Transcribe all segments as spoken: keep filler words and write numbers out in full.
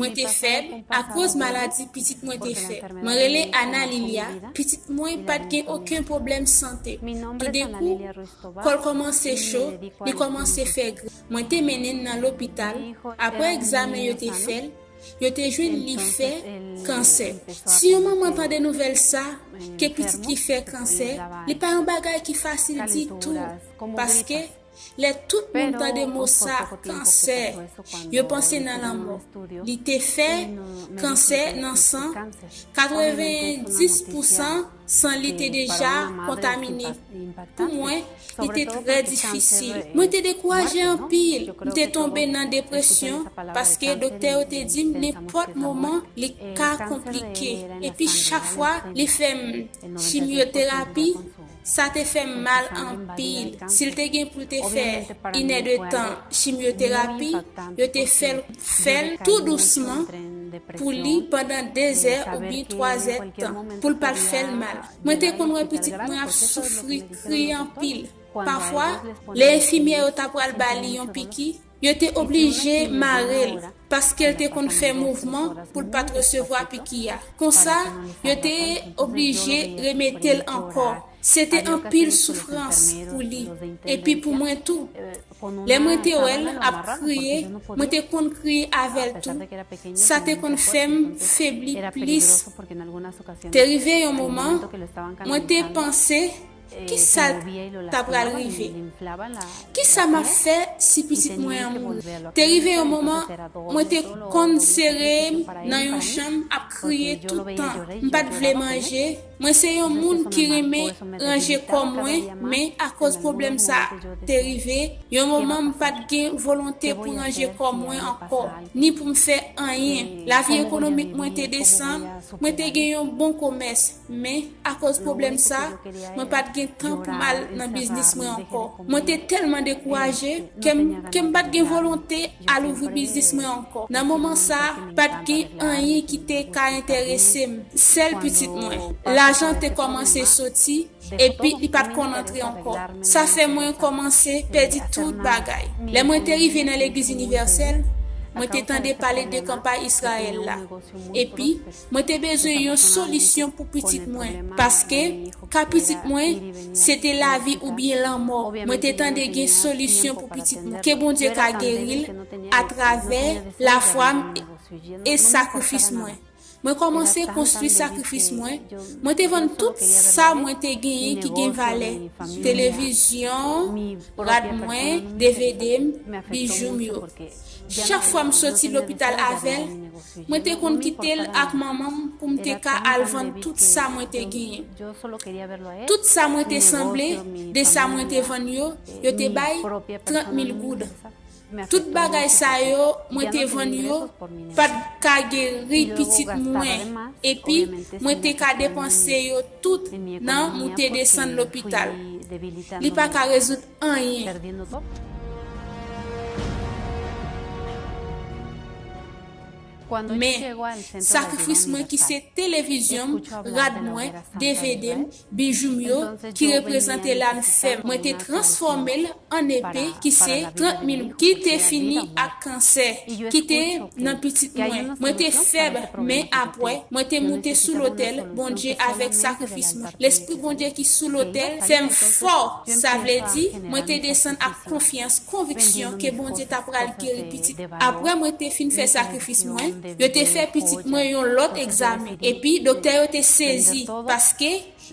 Mwen te fèb akoz maladi pitit mwen te fè. Mwen rele Ana Lilia. Pitit mwen pa t gen okenn pwoblèm sante. Toudenkou, kò l kòmanse cho, li kòmanse fè grip. Mwen te mennen l nan lopital. Apre egzamen yo te fè l, yo te jwenn li fè kansè. Si yon manman tande nouvèl sa, ke pitit li fè kansè, li pa yon bagay ki fasil ditou, paske lè tout moun tande mo sa, kansè, yo panse nan lanmò. Li te fè kansè nan san, katrevendis pousan san li te deja kontamine. Pou mwen, li te trè difisil. Mwen te dekouraje anpil. M te tonbe nan depresyon paske doktè yo te di m nenpòt moman li ka konplike. Epi chak fwa, li fè m chimyoterapi, sa te fè m mal anpil. Si l te gen pou l te fè inèdetan chimyoterapi, yo te fè l, fè l tou dousman pou li pandan dezè oubyen twazè tan, pou l pa t fè l mal. Mwen te konn wè pitit mwen ap soufri, kriye anpil. Pafwa, lè enfimyè yo ta pral ba li yon piki, yo te oblije mare l, paske l te konn fè mouvman pou l pa t resevwa piki a. Konsa, yo te oblije remete l ankò. Se te anpil soufrans pou li, epi pou mwen tou. Lè mwen te wè l ap kriye, mwen te konn kriye avè l tou. Sa te konn fè m febli plis. Te rive yon moman, mwen te panse, kisa l ta pral rive? Kisa m ap fè si pitit mwen an mouri? Te rive yon moman, mwen te konn sere m nan yon chanm ap kriye tout tan. M pa t vle manje. Mwen se yon moun ki renmen ranje kò mwen, men akoz pwoblèm sa te rive, yon moman m pa t gen volonte pou ranje kò mwen ankò, ni pou m fè anyen. Lavi ekonomik mwen te desann, mwen te gen yon bon komès, men akoz pwoblèm sa, mwen pa t gen tan pou m al nan biznis mwen ankò. Mwen te tèlman dekouraje ke m, ke m pa t gen volonte al ouvri biznis mwen ankò. Nan moman sa, pa t gen anyen ki te ka enterese m, sèl pitit mwen. Lajan te kòmanse soti, epi li pa t konn antre ankò. Sa fè mwen kòmanse pèdi tout bagay. Lè mwen te rive nan Legliz Inivèsèl, mwen te tande pale de kanpay Izrayèl la. Epi, mwen te bezwen yon solisyon pou pitit mwen, paske ka pitit mwen, se te lavi oubyen lanmò. Mwen te tande gen solisyon pou pitit mwen, ke Bondye ka geri l atravè lafwa m e sakrifis mwen. Mwen kòmanse konstwi sakrifis mwen. Mwen te vann tout sa mwen te genyen ki gen valè. Televizyon, rad mwen, D V D m, bijou m yo. Chak fwa m soti lopital avè l, mwen te konn kite l ak manman m pou m te ka al vann tout sa mwen te genyen. Tout sa mwen te sanble de sa mwen te vann yo, yo te bay trant mil goud. Tout bagay sa yo mwen te vann yo pa t ka geri pitit mwen, epi mwen te ka depanse yo tout nan moute desann lopital. Li pa ka rezoud anyen. Men, sakrifis mwen ki se televizyon m, rad mwen, D V D m, bijou m yo, ki reprezante lame fè m, mwen te transfòme l an epe, ki se trant mil, ki te fini ak kansè ki te nan pitit mwen. Mwen te fèb, men apre, mwen te moute sou lotèl Bondye avèk sakrifis mwen. Lespri Bondye ki sou lotèl fè m fò, sa vle di, mwen te desann ak konfyans, konviksyon ke Bondye ta pral geri pitit. Apre mwen te fin fè sakrifis mwen, yo te fè pitit mwen yon lòt egzamen. Epi, doktè yo te sezi, paske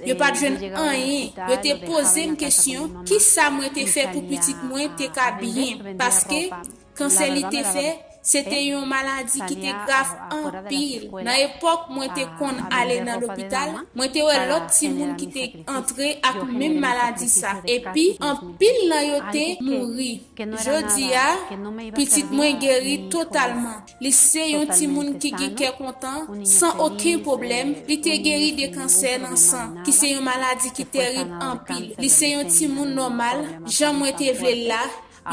yo pa t jwenn anyen. Yo te poze m kesyon, kisa mwen te fè pou pitit mwen te ka byen? Paske kansè li te fè, se te yon maladi ki te grav anpil. Nan epòk mwen te konn ale nan lopital, mwen te wè lòt timoun ki te antre ak menm maladi sa. Epi, anpil nan yo te mouri. Jodi a, pitit mwen geri totalman. Li se yon timoun ki gen kè kontan, san okenn pwoblèm. Li te geri de kansè nan san, ki se yon maladi ki tèrib anpil. Li se yon timoun nòmal, jan mwen te vle l la,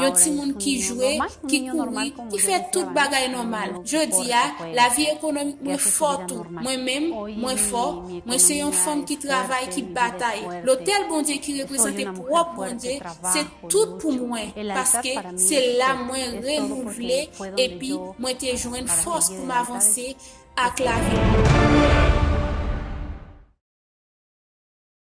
yon timoun ki jwe, ki kouri, ki fè tout bagay nòmal. Jodi a, lavi ekonomik mwen fò tou. Mwen menm, mwen fò, mwen se yon fanm ki travay, ki batay. Lotèl Bondye ki reprezante pwòp Bondye, se tout pou mwen, paske se la mwen renouvle epi mwen te jwenn fòs pou m avanse ak lavi mwen.